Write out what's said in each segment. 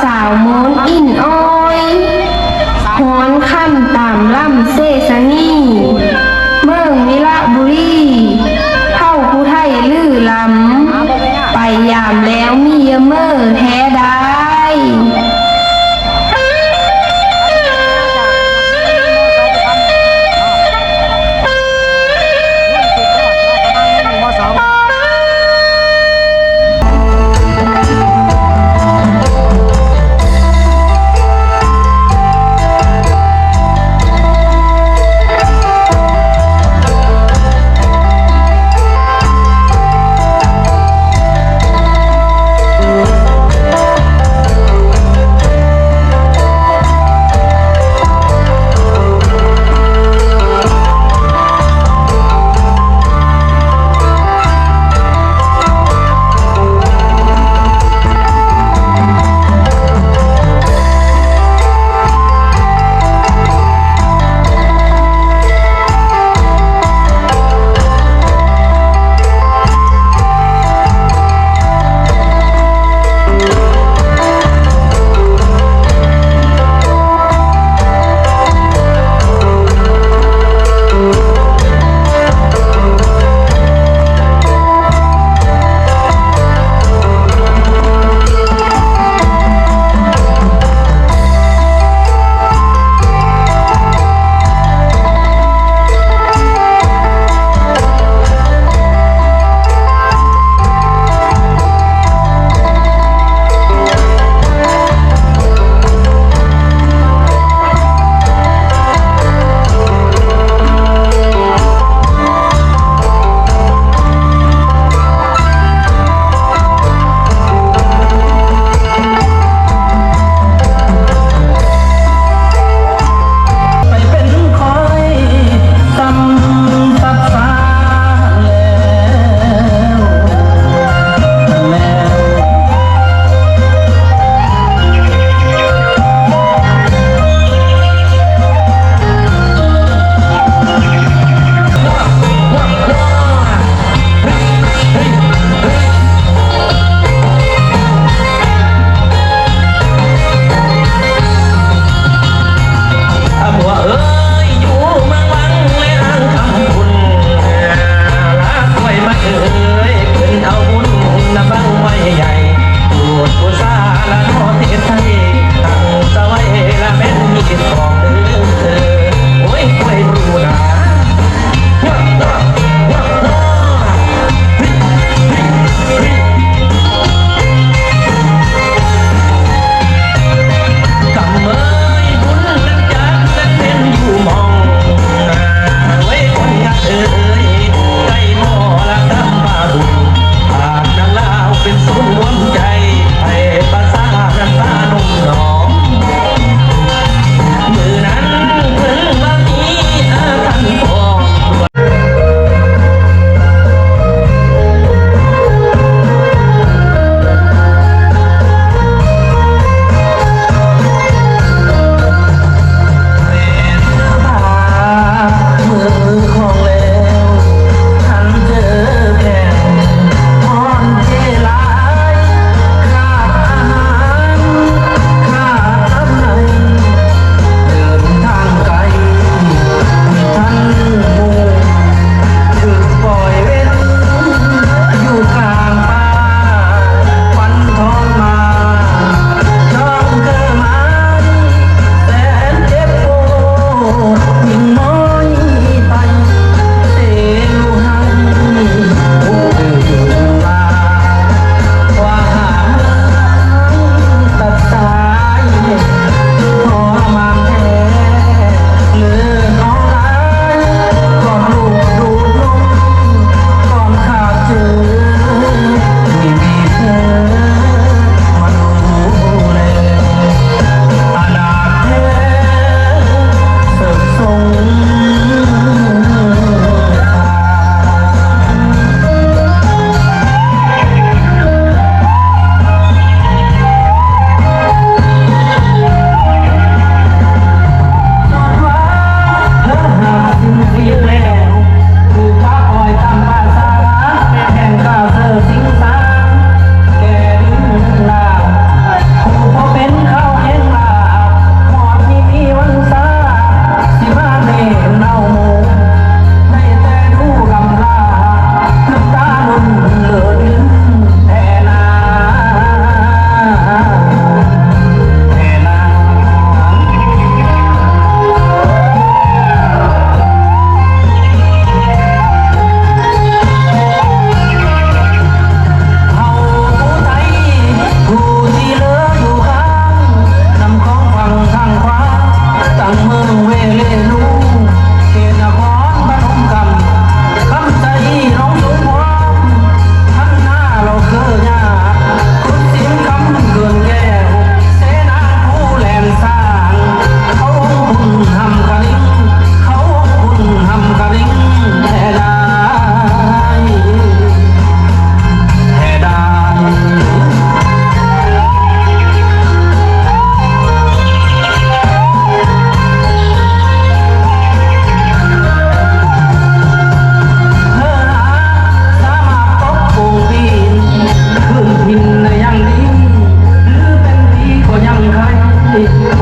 ສາວໂມນອິ້ນອ້ອຍ ຮອນຄ້ຳຕາມລຳເຊຊະນີ ເມືອງວິລະບູລີ ເຖົ້າຜູ້ໄທລືລຳ ໄປຢາມແລ້ວມີຢາເມີແທ້ດາຍ.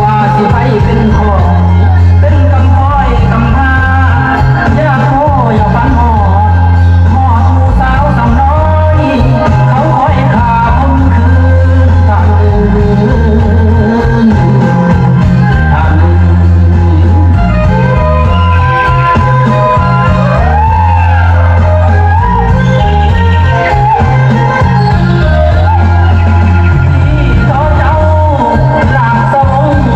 ວ່າຊິໄປເປັນຂອງ ເປັນກຳພ້ອຍກຳພ້າ ຢາກຂໍຢ່າຝັນຮອດ ຮອດຜູ້ສາວສ່ຳນ້ອຍ ເຂົາຄອຍຂ້າຄົມຄືນ ທ່ານເອີຍ ທ່ານເອີຍ.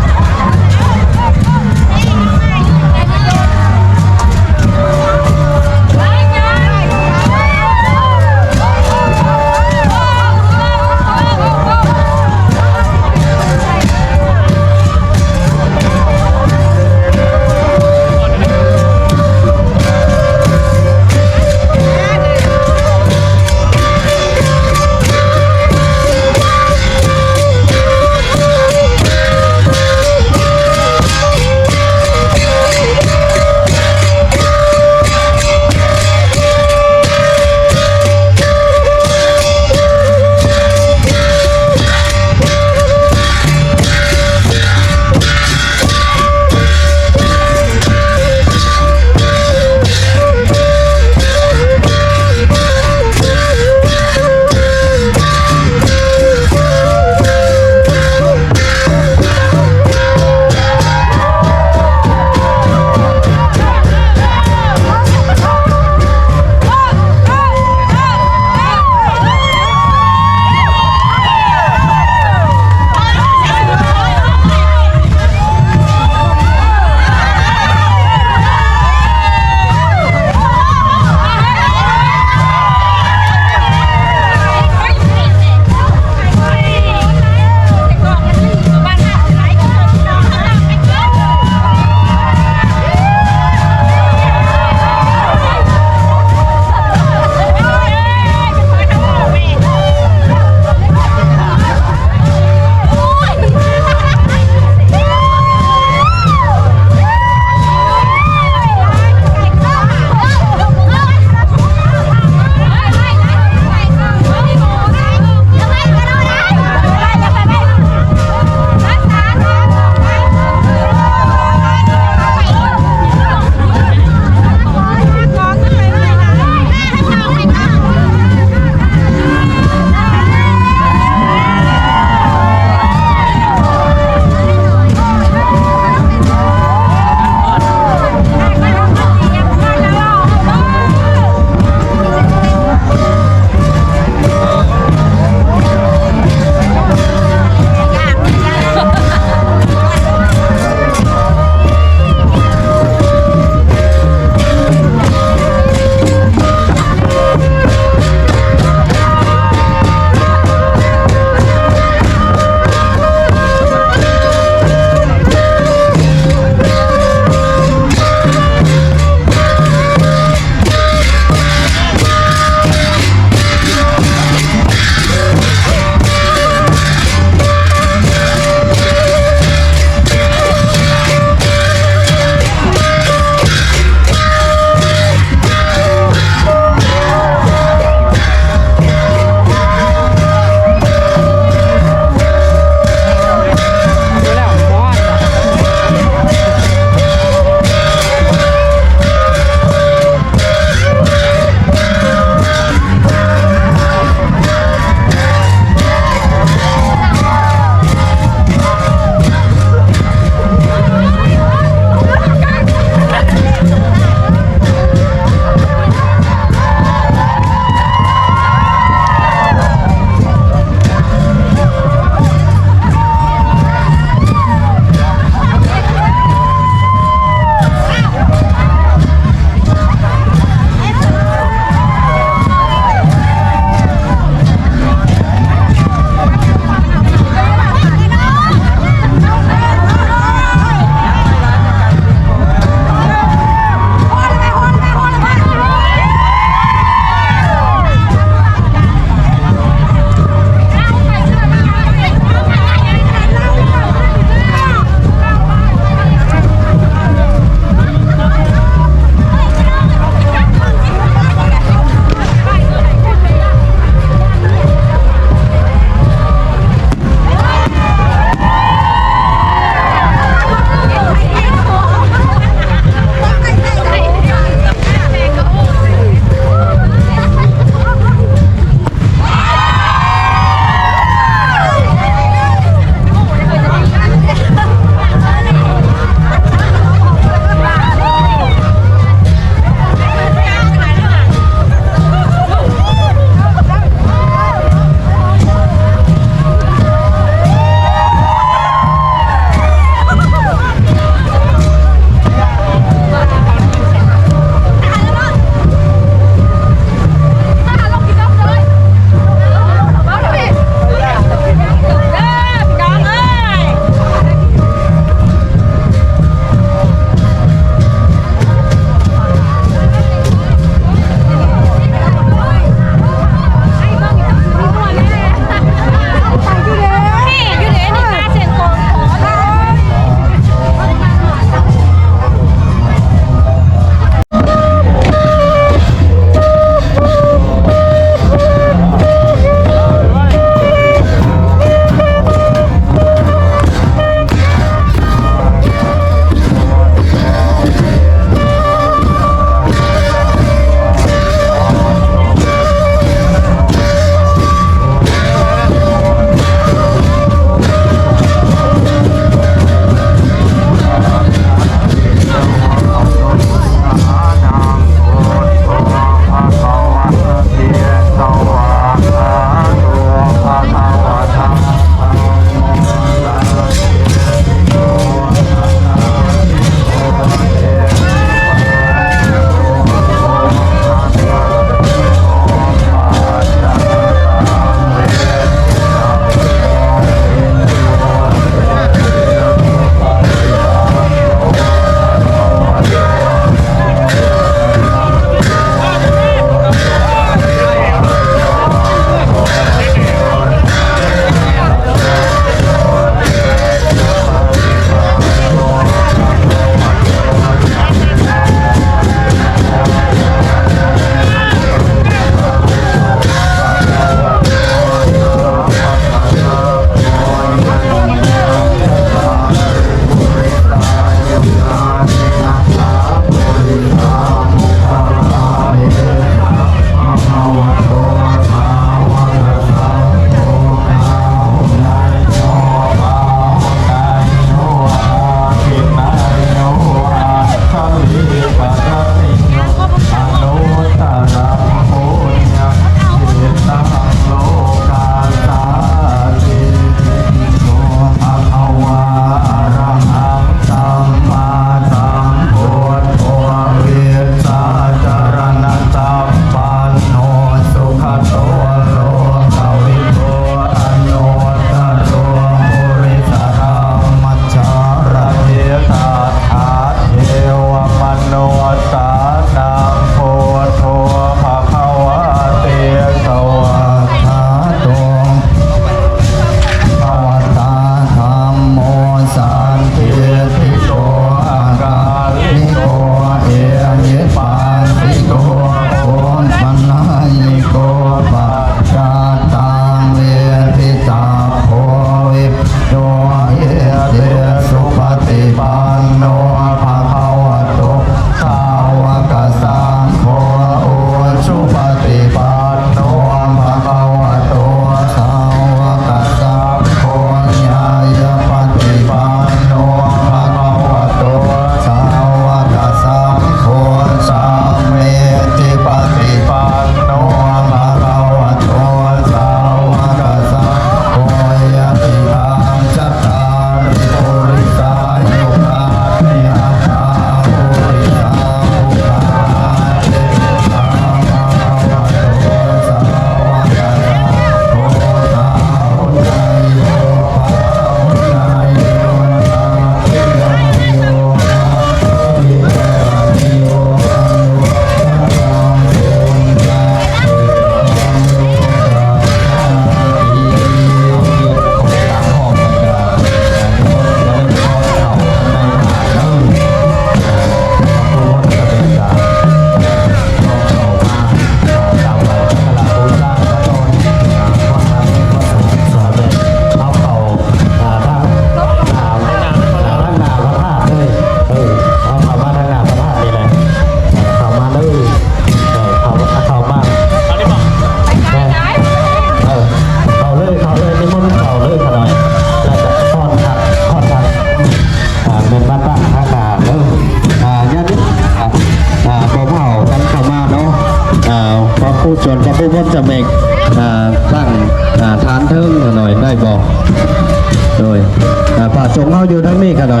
ຕົງເຮົາຢູ່ທາງນີ້ກໍໄດ້.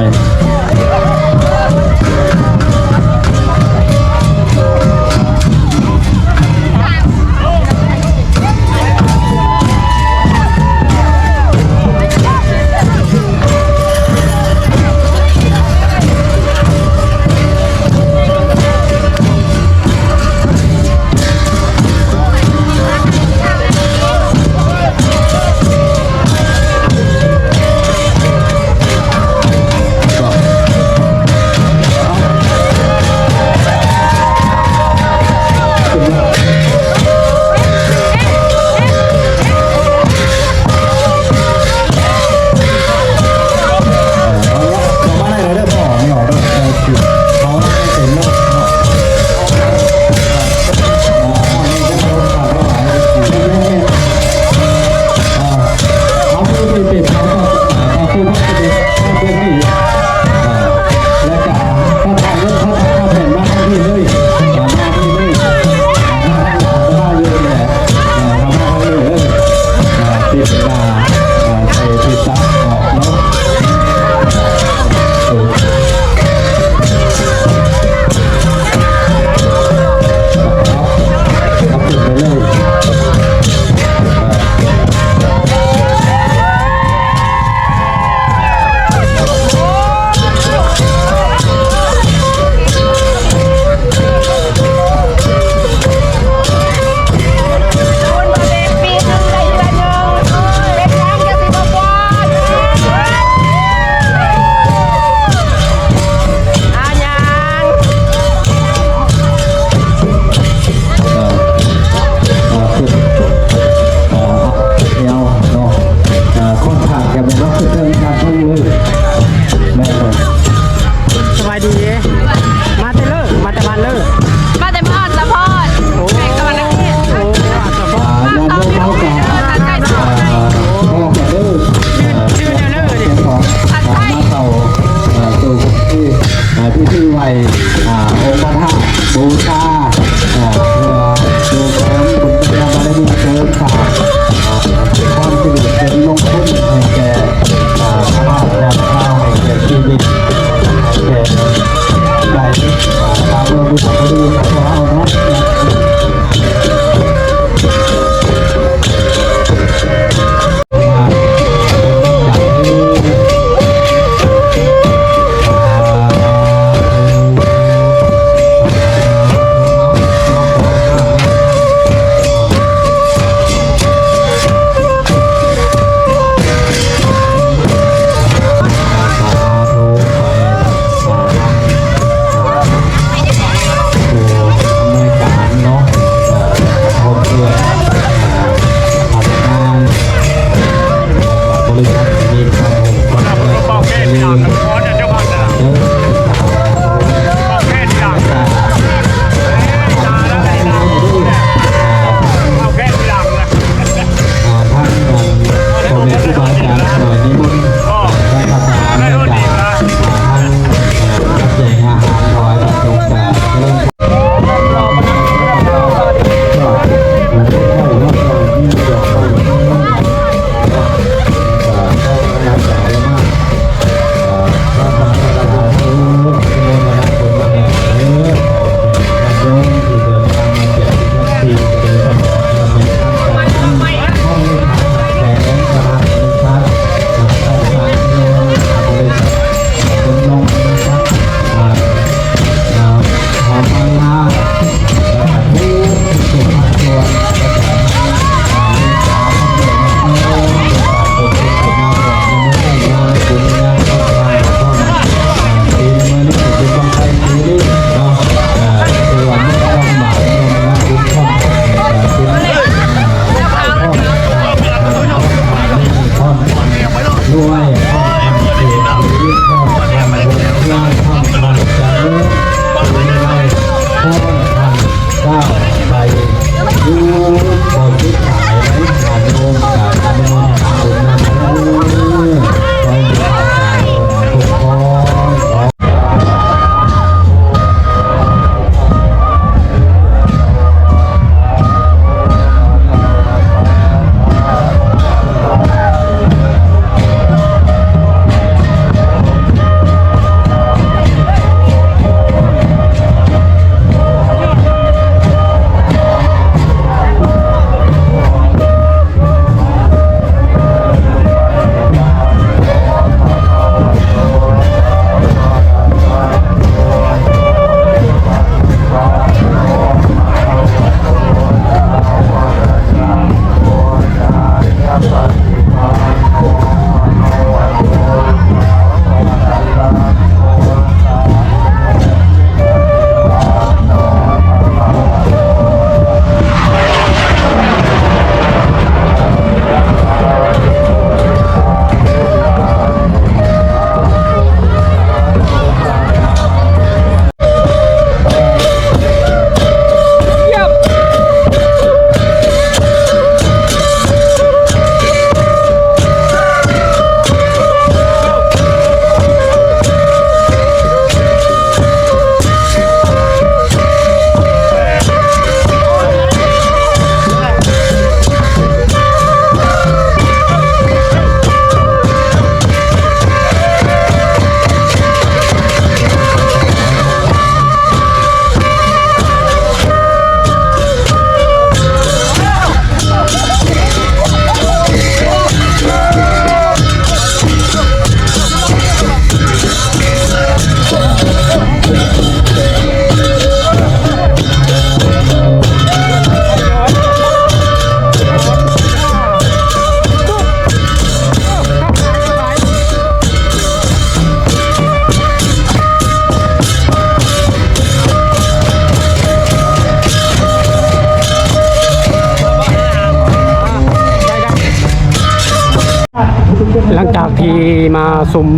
ຫຼັງຈາກທີ່ມາຊົມ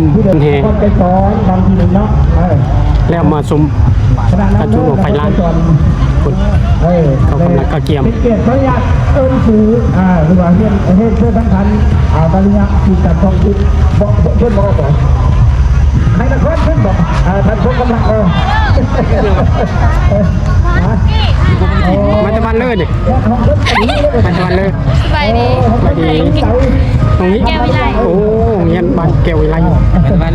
ແຫ່ແລ້ວ ມາຊົມການຈຸດບັ້ງໄຟລ້ານ ເຂົາກຳລັງກະກຽມ ເປັນກຽດຂໍອະນຸຍາດເອີ້ນຊື່ ອ່າ ຫຼືວ່າຮຽນ ຮຽນເຊີນທ່ານ ອ່າ ປະລິນຍາ ທີ່ຈະຕ້ອງ ບໍ່ ເພິ່ນບໍ່ອອກ ໃນນະຄອນເພິ່ນບອກ ເອີ ທ່ານຊົງກຳລັງ ເອີ ມາແຕ່ບ້ານເລີຍນີ້ ມາແຕ່ບ້ານເລີຍ ສະບາຍດີ ສະບາຍດີ ໂຮງຮຽນ ແກ້ວວິໄລ ໂອ້ ໂຮງຮຽນບ້ານແກ້ວວິໄລ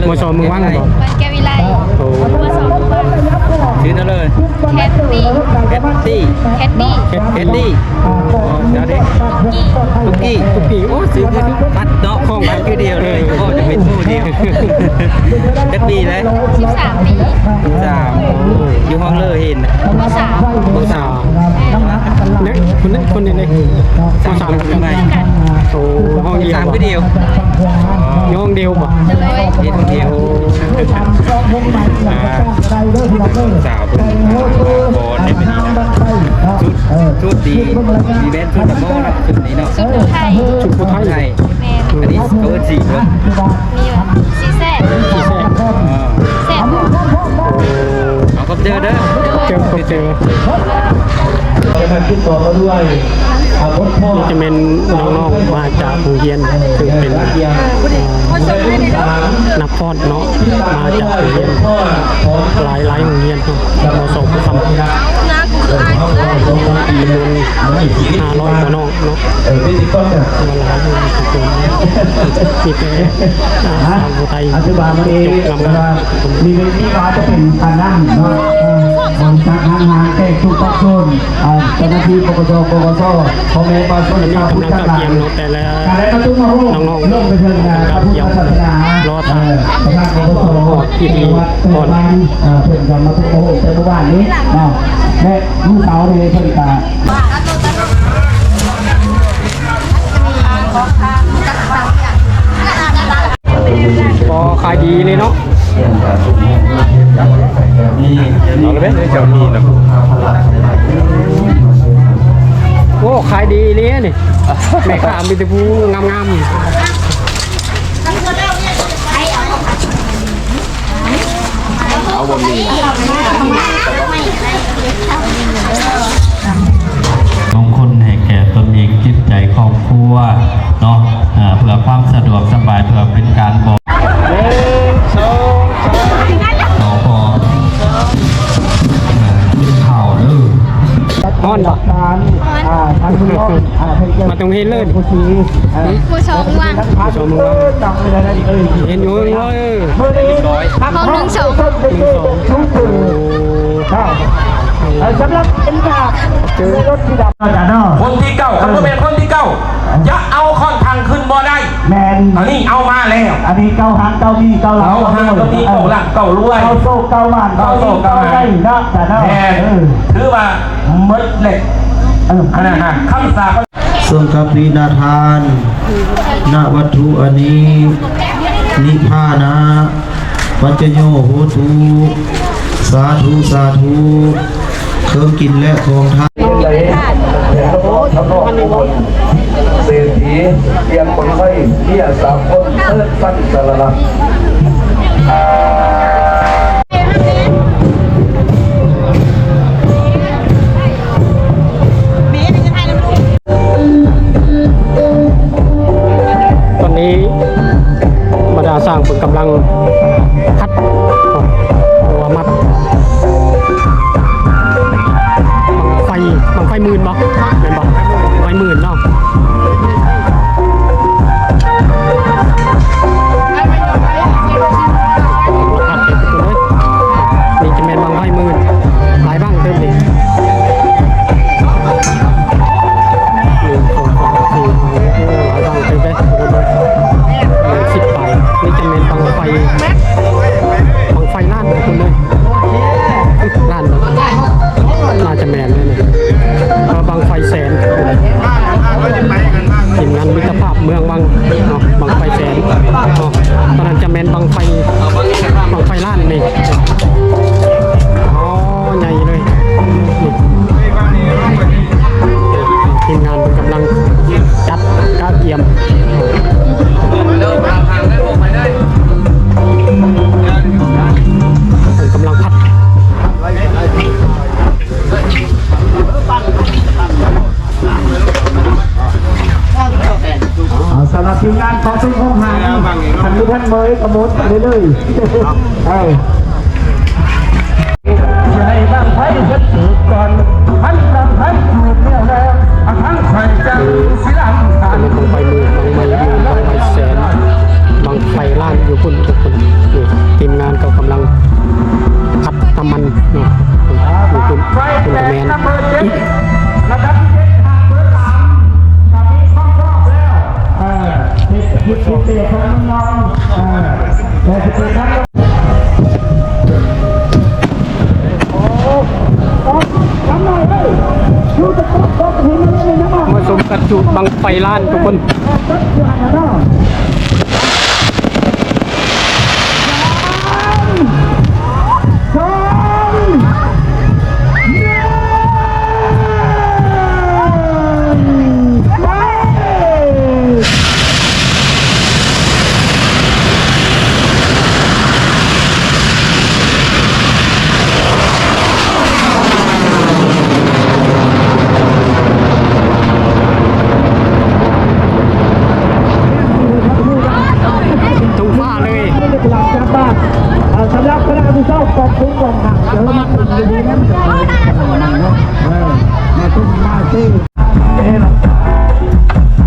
ມ.ສ ເມືອງວັງບໍ? ບ້ານແກ້ວວິໄລ ໂອ້ ມ.ສ ເມືອງວັງ ຊື່ນັ້ນເລີຍ ແຄດດີ້ ແຄດດີ້ ແຄດດີ້ ອໍ ເຈົ້າເດ້ ຕຸກກີ້ ຕຸກກີ້ ໂອ້ ຊື່ຄືກັນເນາະ ຂອງກັນຄືດຽວເລີຍ ພໍ່ຈະເປັນຜູ້ດຽວ ຈັກປີແລ້ວ? ສິບສາມປີ ສິບສາມ ຢູ່ຫ້ອງເລີເຫັນ ມໍສາມ ມໍສາມ ເນາະ ຄົນນັ້ນ ຄົນນີ້ເດ້ ມໍສາມຄືກັນ ໂອ້ ຫ້ອງດຽວ ສາມຄືດຽວ ຢູ່ຫ້ອງດຽວບໍ? ໂດຍ ເຮັດຫ້ອງດຽວ ອ່າ ສາວເພິ່ນ ອ່າ ບໍ່ໄດ້ເປັນ ຊຸດ ຊຸດດີ ມີແບນຊຸດນະໂມເນາະ ຊຸດນີ້ເນາະ ຊຸດຜູ້ໄທ ຊຸດຜູ້ໄທ ແມ່ນ ອັນນີ້ເຂົາເອີ້ນສີຫຍັງ? ມີຢູ່ ສີແຊບ ສີແຊບ ເອີ ແຊບ ເອົາ ຂອບໃຈເດີ ເຈີ ຂອບໃຈ ແລ້ວກໍຕິດຕໍ່ມາດ້ວຍ ອ່າ ບົດພ້ອມ ນີ້ຈະແມ່ນນ້ອງໆ ມາຈາກໂຮງຮຽນ ເຊິ່ງເປັນ ອ່າ ນັກຟ້ອນເນາະ ມາຈາກໂຮງຮຽນ ຫຼາຍໆ ໂຮງຮຽນເນາະ ມໍສອງຜູ້ຄຳ ຈຳນວນຫ້າຮ້ອຍກວ່ານ້ອງເນາະ ເອີ ເປັນອີກຕ້ອນໜຶ່ງ ວ່າຫຼາຍຢູ່ທຸກຄົນ ມີແຕ່ ອ່າ ຊາວໄທ ອະທິບາຍມາເອງ ມີເວທີວ່າຈະເປັນອັນນັ້ນເນາະ ເອີ ບໍລິສັດຫ້າງຮ້ານແຂກທຸກພາກສ່ວນ ອ່າ ເຈົ້າໜ້າທີ່ ປກສ ກກສ ພໍ່ແມ່ປະຊາຊົນ ຕອນນີ້ກຳລັງກະກຽມເນາະ ແຕ່ລະນ້ອງໆ ກຳລັງກະກຽມ ລໍຖ້າຮອດພິທີກ່ອນ ເອີ ເພິ່ນກະມາທຸກໂມງແຕ່ມື້ວານນີ້ເນາະ ແລະ ມື້ເສົານີ້ເພິ່ນກະ ອໍ ຂາຍດີເລີຍເນາະ ເອົາລະເບ ເຈົ້າມີນະ ໂອ້ ຂາຍດີເລີຍນີ້ ແມ່ຄ້າມີແຕ່ຜູ້ງາມໆ ເອົາບໍ່ມີ ມງຄົນໃຫ້ແກ່ຕົນເອງ ຈິດໃຈ ຄອບຄົວເນາະ ເພື່ອຄວາມສະດວກສະບາຍ ເພື່ອເປັນການບອກ ໜຶ່ງ ສອງ ສາມ ຂໍບໍ່ກິນເຂົ້າເດີ ຮ້ອນບໍ່? ມາແຕ່ໂຮງຮຽນເລີຍ ມ.ສ ເມືອງວັງ ມ.ສ ເມືອງວັງ ຮຽນຢູ່ເມືອງ ຫ້ອງໜຶ່ງສອງ ໂອ້ ສຳລັບເປັນການເຈີລົດທີ່ດຳ ຄົນທີເກົ້າ ຄັນບໍ່ແມ່ນຄົນທີເກົ້າ ຈະເອົາຂ້ອນຖັງຂຶ້ນບໍ່ໄດ້ ແມ່ນ ອັນນີ້ເອົາມາແລ້ວ ອັນນີ້ເກົ້າຮ້ານເກົ້າມີ ເກົ້າລ້ານເກົ້າລວຍ ເກົ້າຮ້ານເກົ້າມີ ເກົ້າລ້ານເກົ້າລວຍ ເກົ້າໂຊກເກົ້າໝານ ເກົ້າໂຊກເກົ້າໝານ ເກົ້າດີເກົ້າໄດ້ເນາະ ແມ່ນ ເອີ ຖືວ່າໝົດແລ້ວ ເອີ ອັນນັ້ນນະ ຄຳສາບ ສົງຄະປີນາທານ ນະວັດຖຸອັນນີ້ ນິພານະ ປັດຈະໂຍໂຫຕຸ ສາທຸ ສາທຸ ເຄື່ອງກິນແລະຂອງທານ ໃດແຂກທຳນອງອຸບົນ ເສດຖີ ກຽມບັ້ງໄຟ ເມຍສາມຄົນ ເຊີນສັນສາລະລັດ. ຕອນນີ້ບັນດາຊ່າງເພິ່ນກຳລັງຄັດ ຫຼືວ່າມັດບັ້ງໄຟ ບັ້ງໄຟໝື່ນບໍ່? ແມ່ນບໍ່? ບັ້ງໄຟໝື່ນເນາະ. ຄັດເອົາທຸກຄົນເອີຍ ນີ້ຈະແມ່ນບັ້ງໄຟໝື່ນ ຫຼາຍບັ້ງເຕີບນີ້ ໜຶ່ງ ສອງ ສາມ ສີ່ ຫ້າ ຫົກ ເຈັດ ແປດ ເກົ້າ ສິບ ສິບປາຍ ນີ້ຈະແມ່ນບັ້ງໄຟ ບັ້ງໄຟລ້ານທຸກຄົນເອີຍ ລ້ານບໍ່? ໜ້າຈະແມ່ນເດ້ນີ້ ເພາະວ່າບັ້ງໄຟແສນ ທີມງານມິດຕະພາບເມືອງວັງເນາະ ບັ້ງໄຟແສນເນາະ ຕອນນັ້ນຈະແມ່ນບັ້ງໄຟ ບັ້ງໄຟລ້ານນີ້ ອໍ ໃຫຍ່ເລີຍ ນີ້ ທີມງານເພິ່ນກຳລັງຈັດກະກຽມ ບັ້ ສຳລັບທີມງານຂອງເປັນຂອງຫາງ ຄັນມີທ່ານເມີຍກໍໝົດໄປເລີຍ ເອີ ໃຫ້ບັ້ງໄຟເພິ່ນຈູດກ່ອນ ຄັນບັ້ງໄຟຈູດແລ້ວແລ້ວ ທາງຂ້ອຍຈະຊິລຳທານ ອັນນີ້ບັ້ງໄຟໝື່ນ ບັ້ງໄຟໝື່ນ ບັ້ງໄຟແສນ ບັ້ງໄຟລ້ານຢູ່ພຸ້ນທຸກຄົນ. ນີ້ທີມງານກໍກຳລັງອັດນ້ຳມັນເນາະ ຢູ່ພຸ້ນ ພຸ້ນກະແມ່ນ ລະດັບເຈັດ ເບີສາມ ກໍມີຄວາມພ້ອມແລ້ວ ເອີ ເຮັດ ເຮັດ ເຮັດເຕະທາງນ້ອງ ເອີ ແຕ່ຊິເປັນທາງ ມາຊົມການຈູດບັ້ງໄຟລ້ານທຸກຄົນ.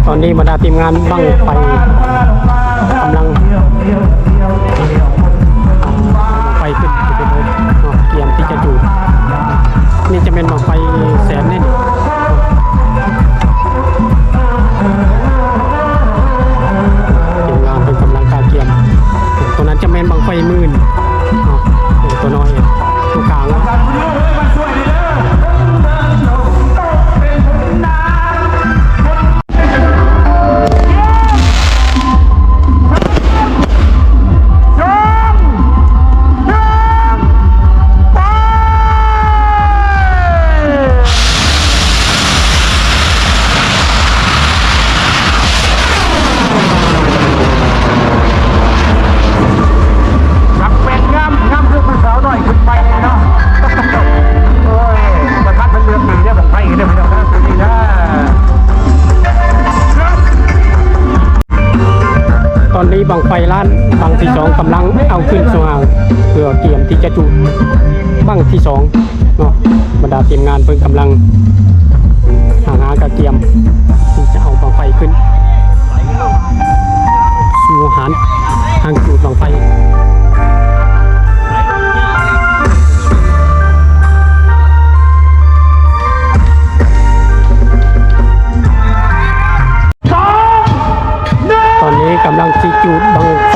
ຕອນນີ້ບັນດາທີມງານບັ້ງໄຟກຳລັງ ໄຟຂຶ້ນ ຕຽມທີ່ຈະຈູດ. ນີ້ຈະແມ່ນບັ້ງໄຟແສນເດ້. ທີມງານເພິ່ນກຳລັງກະກຽມ. ຕົວນັ້ນຈະແມ່ນບັ້ງໄຟໝື່ນເນາະ ຕົວນ້ອຍ ຕົວກາງ. ບັກແປ້ນງາມ ງາມຄືຜູ້ສາວນ້ອຍຂຶ້ນໄປເນາະ. ໂອ້ຍ ປະທານເພິ່ນເລືອກດີເດ້ ບັ້ງໄຟເດ້ ພີ່ນ້ອງເດີ ປີນີ້ເດີ. ຕອນນີ້ບັ້ງໄຟລ້ານບັ້ງທີສອງກຳລັງເອົາຂຶ້ນສູ່ຫາງ ເພື່ອກຽມທີ່ຈະຈູດບັ້ງທີສອງເນາະ. ບັນດາທີມງານເພິ່ນກຳລັງຫາງານກະກຽມທີ່ຈະເອົາບັ້ງໄຟຂຶ້ນສູ່ຫາງ ຫາງຈູດບັ້ງໄຟ. ຕອນນີ້ກຳລັງຊິຈູດບັ້ງໄຟ.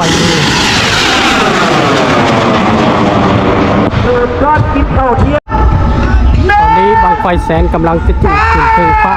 ຕອນນີ້ບັ້ງໄຟແສນກຳລັງຊິຈູດຂຶ້ນເທິງຟ້າ.